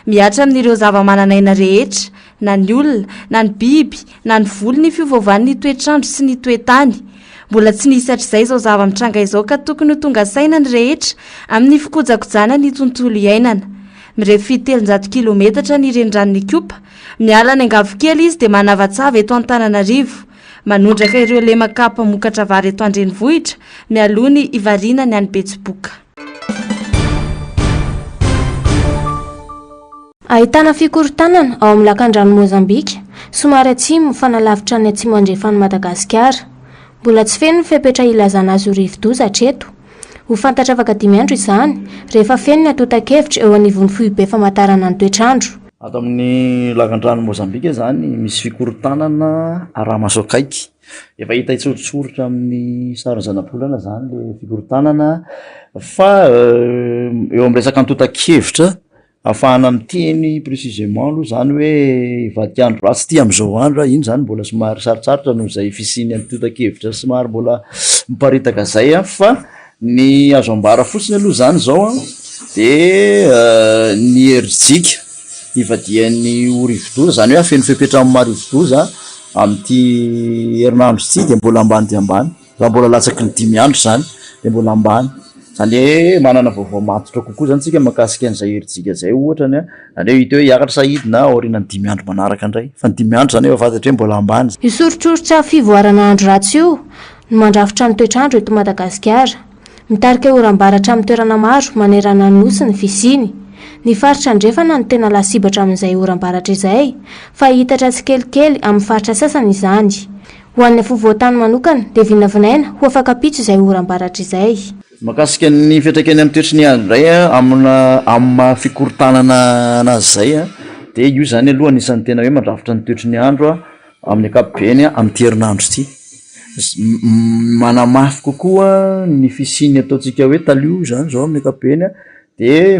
Mihatra amin'ireo zava-manan'aina rehetra, na ny olona, na ny biby, na ny voly ny fiovaovan'ny toetr'andro sy ny toe-tany. Mbola tsy nisy hatrizay izao zava-mitranga izao ka tokony ho tonga saina ny rehetra amin'ny fikojakojana ny tontolo iainana. Mirefy 300 kilometatra ny reniranon'Ikopa, miala any Angavokely izy dia manavatsava eto Antananarivo. Manondraka ireo lemaka mpamokatra vary eto an-drenivohitra mialoha ny hivarinany any Betsiboka. Ahitana fikorontanana ao amin'ny lakandranon'i Mozambika, somary atsimo mifanalavitra ny atsimo andrefan'i Madagasikara. Mbola tsy feno ny fepetra ilazana azy ho rivodoza hatreto. Ho fantatra afaka dimy andro izany, rehefa feno ny antontan-kevitra eo anivon'ny foibe famantarana ny toetr'andro. Ato amin'ny lakandranon'i Mozambika izany misy fikorontanana araha-maso akaiky. Efa hita hitsoritsoritra amin'ny sarin'ny zanabolana izany ilay fikorontanana fa eo amin'ny resaka antontan-kevitra Ahafahana miteny précisément aloha zany hoe hivadika andro ratsy ity am'zao andro a, iny zany mbola somary sarotsarotra noho zay fisian'ny antontan-kevitra somary mbola miparitaka zay a, fa ny azo ambara fotsiny aloha zany zao a de ny herijika hivadihan'ny ho rivodoza zany hoe hahafeno fepetra amin'ny maha rivodoza amin'ity herinandro ity de mbola ambany dia ambany. Raha mbola latsaky ny dimy andro izany dia mbola ambany. Izany hoe manana vaovao matotra kokoa izany isika mahakasika an'izay herijika izay ohatra ny aleo hita hoe hiakatra sa hidina aorianan'ny dimy andro manaraka indray. Fa ny dimy andro izany efa fantatra hoe mbola ambany. Io soritsoritra fivoarana andro ratsy io no mandrafitra ny toetr'andro eto Madagasikara. Mitarika oram-baratra amin'ny toerana maro manerana ny Nosy ny fisiany. Ny faritra andrefana no tena lasibatra amin'izay oram-baratra izay, fa hihitatra tsikelikely amin'ny faritra sasany izany. Ho an'ny afovoan-tany manokana dia vinavinaina ho afak'ampitso izay oram-baratra izay. Mahakasika ny fiantraikany amin'ny toetry ny andro indray amina amin'ny maha fikorontanana anazy izay dia io izany aloha anisan'ny tena hoe mandrafitra ny toetry ny andro amin'ny ankapobeny amin'ity herinandro ity. Manamafy kokoa ny fisian'ny ataontsika hoe talio izany izao amin'ny ankapobeny dia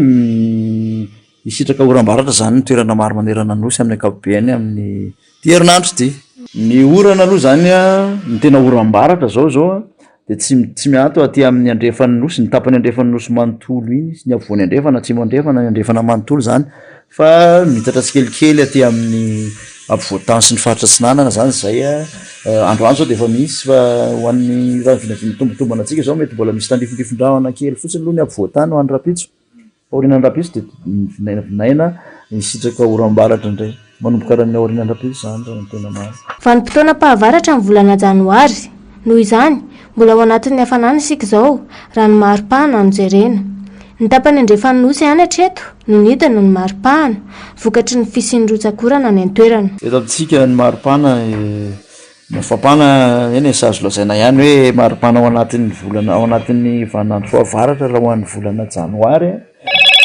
hisitraka oram-baratra izany ny toerana maro manerana ny Nosy amin'ny ankapobeny amin'ity herinandro ity. Ny orana aloha izany an, ny tena oram-baratra izao izao an, dia tsy tsy miato aty amin'ny andrefan'ny Nosy, ny tapany andrefan'ny Nosy manontolo iny sy ny afovoany andrefana, atsimo andrefana, ny andrefana manontolo izany fa miitatra tsikelikely aty amin'ny afovoan-tany sy ny faritra atsinanana izany izay an. Androany izao dia efa misy fa ho an'ny raha ny vinavina tombantombana antsika izao mety mbola misy tandrifindrifin-drahona kely fotsiny aloha ny afovoan-tany ho an'ny rahampitso. Aorianan'ny rahampitso dia vinavinaina hisitraka oram-baratra indray. Manomboka any aorianan'ny rahampitso izany raha ny tena marina. Vanim-potoanam-pahavaratra ny volana janoary. Noho izany, mbola ao anatin'ny hafanana isika izao, raha ny maripana no jerena. Ny tapany andrefan'ny Nosy ihany hatreto no nidina ny maripana, vokatry ny fisian'ny rotsak'orana any an-toerana. Eto amintsika ny maripana, mafapana, eny e, tsy azo lazaina ihany hoe maripana ao anatin'ny volana, ao anatin'ny vaninandro fahavaratra raha ho an'ny volana janoary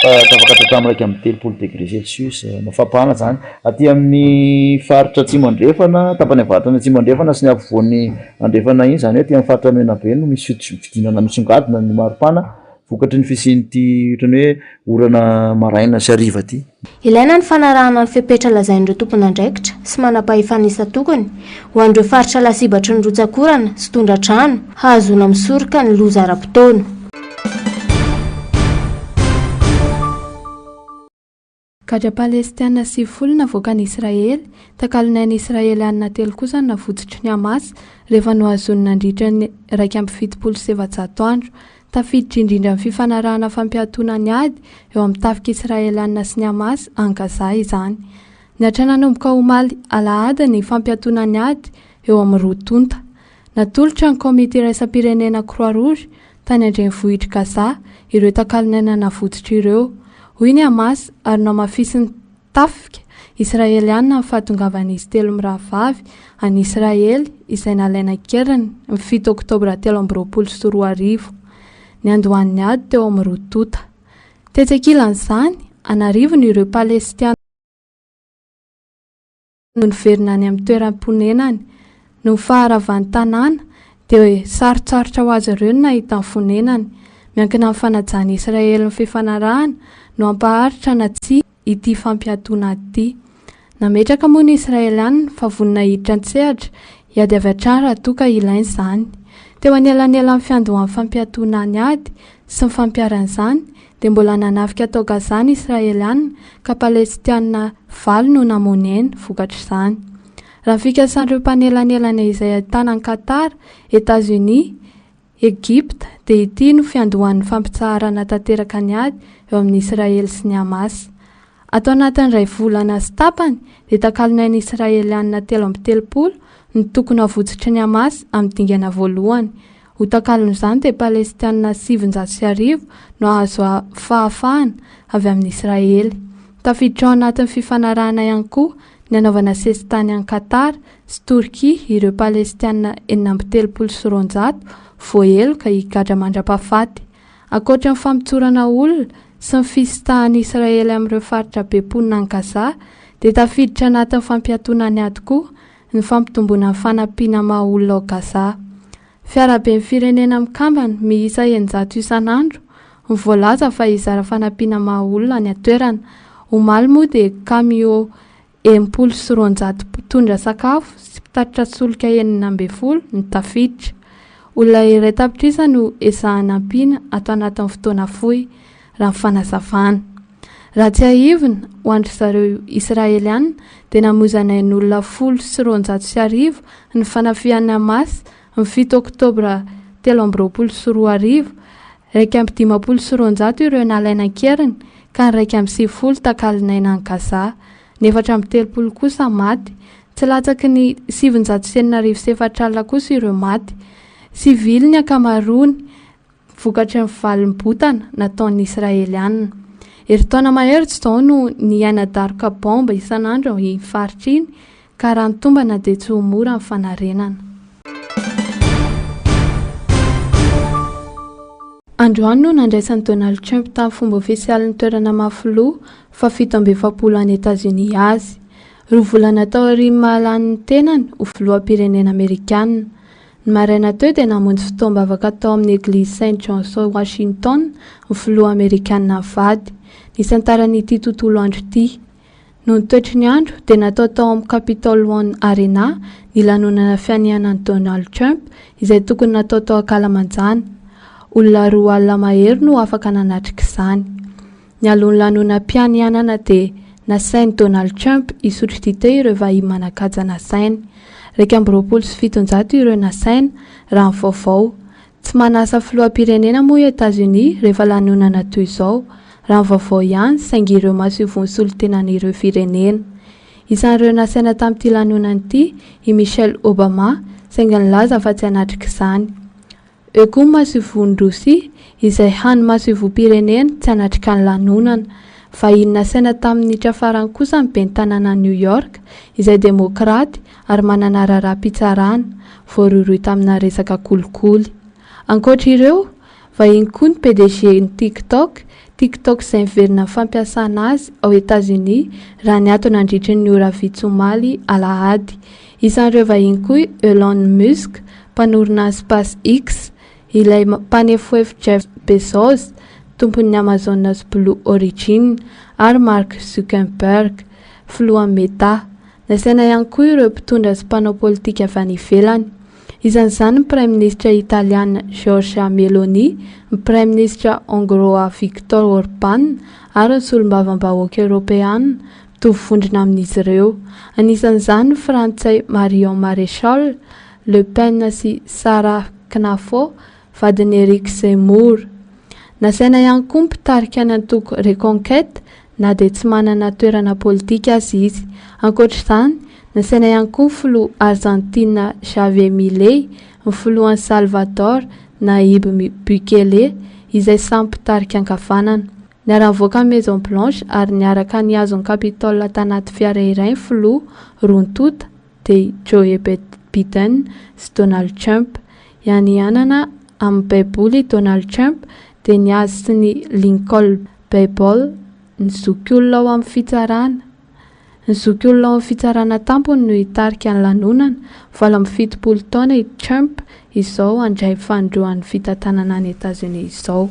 fa tafakatra hatramin'ny 31 degré celsius, mafapana izany. Aty amin'ny faritra atsimo andrefana, tapany avaratra any atsimo andrefana sy ny afovoany andrefana iny, izany hoe aty amin'ny faritra Menabe no misy fidinana misongadina ny maripana vokatry ny fisian'ity ohatran'ny hoe orana maraina sy hariva ity. Ilaina ny fanarahana ny fepetra lazain'ireo tompon'andraikitra sy manam-pahefana isan-tokony ho an'ireo faritra lasibatry ny rotsak'orana sy tondra-drano hahazoana misoroka ny loza ara-potoana. Gadra Palestiana 90 navoakan'i Israely, takalon'aina Israelianina telo kosa no navotsotry ny Hamas rehefa nohazoniny nandritra ny 471 andro. Tafiditra indrindra amin'ny fifanarahana fampiatoana ny ady eo amin'ny tafika Israelianina sy ny Hamas any Gaza izany. Nihatra nanomboka omaly alahady ny fampiatoana ny ady eo amin'ny roa tonta. Natolotra ny Komity Iraisam-pirenena Croix Rouge tany an-drenivohitr'i Gaza ireo takalon'aina navotsitra ireo, hoy ny Hamas ary nohamafisin'ny tafika Israeliana ny fahatongavan'izy telo mirahavavy any Israely izay nalaina an-keriny ny 7 Oktobra 2023, niandohan'ny ady teo amin'ny roa tonta. Tetsy ankilan'izany, an'arivony ireo Palestiana no niverina any amin'ny toeram-ponenany. Noho ny faharavan'ny tanàna, dia sarotsarotra ho azy ireo ny nahita ny fonenany. Miankina amin'ny fanajan'i Israely ny fifanarahana no hampaharitra na tsia ity fampiatoana ady ity. Nametraka moa ny Israeliana fa vonona hiditra an-tsehatra hiady avy hatrany raha toa ka ilaina izany. Teo anelanelan'ny fiandohan'ny fampiatoana ny ady sy ny fampiharana izany dia mbola nanafika tao Gaza ny Israeliana ka Palestiana valo no namoy aina vokatr'izany. Raha ny fikasan'ireo mpanelanelana izay ahitana an'i Qatar, Etazonia, Egypta dia ity no fiandohan'ny fampitsaharana tanteraka ny ady eo amin'i Israely sy ny Hamas. Ato anatin'ny iray volana sy tapany dia takalon'aina Israelianina 33 no tokony havotsotry ny Hamas amin'ny dingana voalohany. Ho takalon'izany dia Palestianina 1900 no hahazo fahafahana avy amin'i Israely. Tafiditra ao anatin'ny fifanarahana ihany koa ny hanaovana sesitany any Qatar sy Torkia ireo Palestiana 236 voaheloka higadra mandra-pahafaty. Ankoatra ny famotsorana olona sy ny fisintahan'i Israely amin'ireo faritra be mponina any Gaza, dia tafiditra anatin'ny fampiatoana ny ady koa ny fampitomboana ny fanampiana maha-olona ao Gaza. Fiaraben'ny Firenena Mikambana miisa 600 isan'andro no voalaza fa hizara fanampiana maha-olona any an-toerana. Omaly moa dia kamio 260 mpitondra sakafo sy mpitatitra solika 16 no tafiditra. Olona iray tapitrisa no ezahana ampiana ato anatin'ny fotoana fohy, raha ny fanazavana. Raha tsiahivina, ho an-dry zareo Israeliana dia namoizana ain'olona 1210 ny fanafihan'ny Hamas ny 7 Oktobra 2023, 251 ireo nalaina an-keriny ka ny 91 takalon'aina any Gaza, ny 34 kosa maty. Tsy latsaky ny 6400 kosa ireo maty. Sivily ny ankamaroany. vokatry ny valim botana nataon'ny Israelianina. Herintaona mahery izao no niaina daroka baomba isan'andro iny faritra iny ka raha ny tombana dia tsy ho mora ny fanarenana. Androany no nandraisan'i Donald Trump tamin'ny fomba ofisialy ny toerana maha filoha faha-47 any Etazonia azy. Roa volana taorian'ny mahalany ny tenany ho filoham-pirenena amerikana. Ny maraina teo dia namonjy fotoam-bavaka tao amin'ny eglizy Saint John's ao Washington ny filoha amerikana mivady. Nisantaran'ity tontolo andro ity. Noho ny toetry ny andro dia natao tao amin'ny Capitol One Arena ny lanonana fianianan'i Donald Trump izay tokony natao tao ankalamanjana. Olona 20 mahery no afaka nanatrika izany. Nialoha ny lanonam-pianianana dia nasain'i Donald Trump hisotro dite ireo vahiny manan-kaja nasainy. 721 ireo nasaina, raha ny vaovao. Tsy manasa filoham-pirenena moa i Etazonia rehefa lanonana toy izao, raha ny vaovao ihany, saingy ireo masoivoho solontenan'ireo firenena. Isan'ireo nasaina tamin'ity lanonana ity i Michelle Obama, saingy nilaza fa tsy hanatrika izany. Eo koa ny masoivohon'i Rosia, izay hany masoivohom-pirenena tsy hanatrika ny lanonana. Vahiny nasaina tamin'ny nitra farany kosa ny ben'ny tanànan'i New York, izay Demokraty ary manana raharaham-pitsarana, voarohirohy tamina resaka kolikoly. Ankoatra ireo, vahiny koa ny PDG-n'ny TikTok, TikTok izay niverina ny fampiasana azy ao Etazonia raha niato nandritry ny ora vitsy omaly alahady. Isan'ireo vahiny koa i Elon Musk, mpanorina ny SpaceX, ilay mpanefoefo Jeff Bezos, tompon'ny Amazon sy Blue Origin, ary Mark Zuckerberg, filohan'ny Meta. Nasaina ihany koa ireo mpitondra sy mpanao politika avy any ivelany. Isan'izany ny praiminisitra italiana Giorgia Meloni, ny praiminisitra hongroà Viktor Orbán ary ny solombavambahoaka eoropeana mitovy vondrona amin'izy ireo. Anisan'izany ny frantsay Marion Maréchal Le Pen sy Sarah Knafo, vadin'i Eric Zemmour. Nasaina ihany koa ny mpitarika ny antoko Reconquête na dia tsy manana toerana politika aza izy. Ankoatra izany, nasaina ihany koa ny filoha Arzantina Javier Milei, ny filohan'i Salvador Nayib Bukele, izay samy mpitarika ankavanana. Niara-nivoaka ny Maison Blanche ary niaraka nihazo ny Capitole tanaty fiara iray ny filoha roa tonta dia Joe Biden sy Donald Trump. Ianianana amin'ny Baiboly i Donald Trump dia ny azy sy ny Lincoln Bible ny zokiolona ao amin'ny fitsarana. Ny zokiolona ao amin'ny fitsarana tampony no hitarika ny lanonana, 78 taona i Trump izao handray fanindroan'ny fitantanana an'i Etazonia izao.